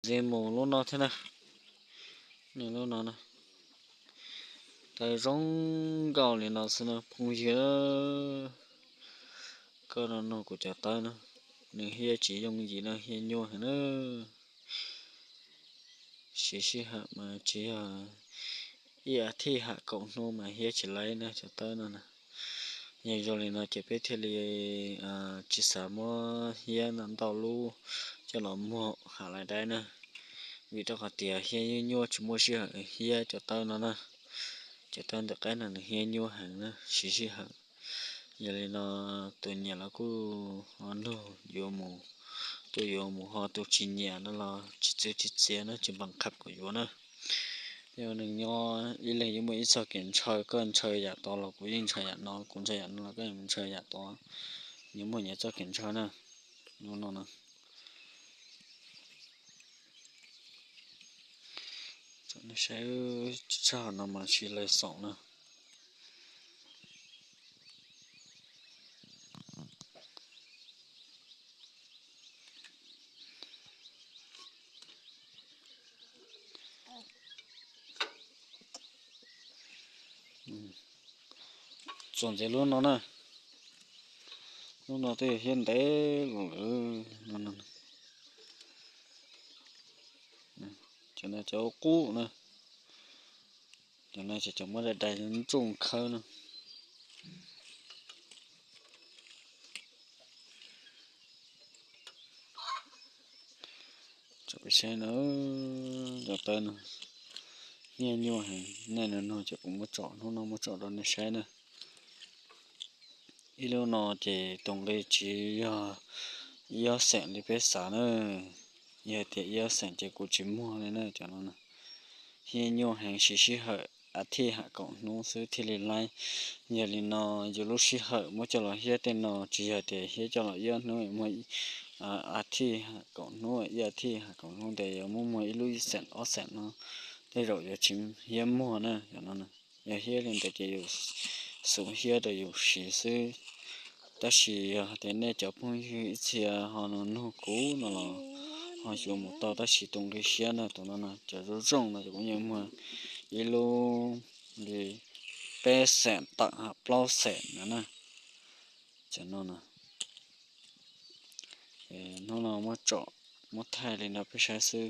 Ntxiv mus lub no thiab na, nws lub no na, tawv zoo nkauj li no xwb na phooj ywg. Koj no nug kuv cov tawb no, nws hiab tsis yooj yim no, hiab nyuaj heev na. Siv sij hawm mas tsis yog ib as thiv ham kaum hnub mas hiab tsis laib na cov tawb no na. Yog zoo li no ces peb thiaj li tsis xav muab hiab ntau ntau lub coj los muag ham lais daib na, vim rau qhov tias hiab nyuaj nyuaj tsis muaj sij hawm hiab cov tawb no na. Cov tawb ntawm qaib no nws hiab nyuaj heev na, siv sij hawm. Yog li no tus nyiam los kuj ho nug yuav mus, tus yuav mus ho, tus tsis nyiam no los tsis txwv tsis txiav na, tsis npam qham kom yuav na. Yog nws nyob ib leeg yuav muaj ib txoj kev ntshaw, koj ntshaw yam tod los kuv yeej ntshaw yam no, kuv ntshaw yam no los koj yeej ntshaw yam tod, yuav muaj nyias txoj kev ntshaw na. Lub no na, nej saib, tshaj no mas tsis lawv xoom na. Txuas ntxiv lub no na, lub no twb yog hiab ntev los lawm no. Cov no cov qub na, cov no ces cov muab dai dai ntsooj khawb na. Tsom peb saib na, cov tawb no hiab nyuaj heev, nej nug nug ces kuv muab tsom, hnub no muab tsom rau nej saib na. Ib lub no ces tus nqi tsis yog ib ob xeem li peb xav na, yog tias ib ob xeem ces kuv tsis muag li na cov no na. Hiab nyuaj heev, siv sij hawm as thiv ham kaum hnub xwb thiaj li laib. Yog li no yus lub sij hawm muab coj los hiab tej no tsis yog tias hiab coj los ib ob hnub, muag as thiv ham kaum hnub, ib as thiv ham kaum hnub ntes yuav muab muag ib lub ib xeem ob xeem no, tej zaum yuav tsis hiab muag na cov no. Yog hiab li ntawd ces yus xub hiab rau yus siv xwb. Tab sis yog tias nej cov phooj ywg ib txhia ho nug nug kuv no los ho yuav mus tau, tab sis tus nqi siab na, tus no na, cov zoo zoo no ces kuv yeej muag ib lub li peb xeem tawm ham plaub xeem no na. Cov no na, hnub no muab tsom, muab thaij li no peb saib xwb.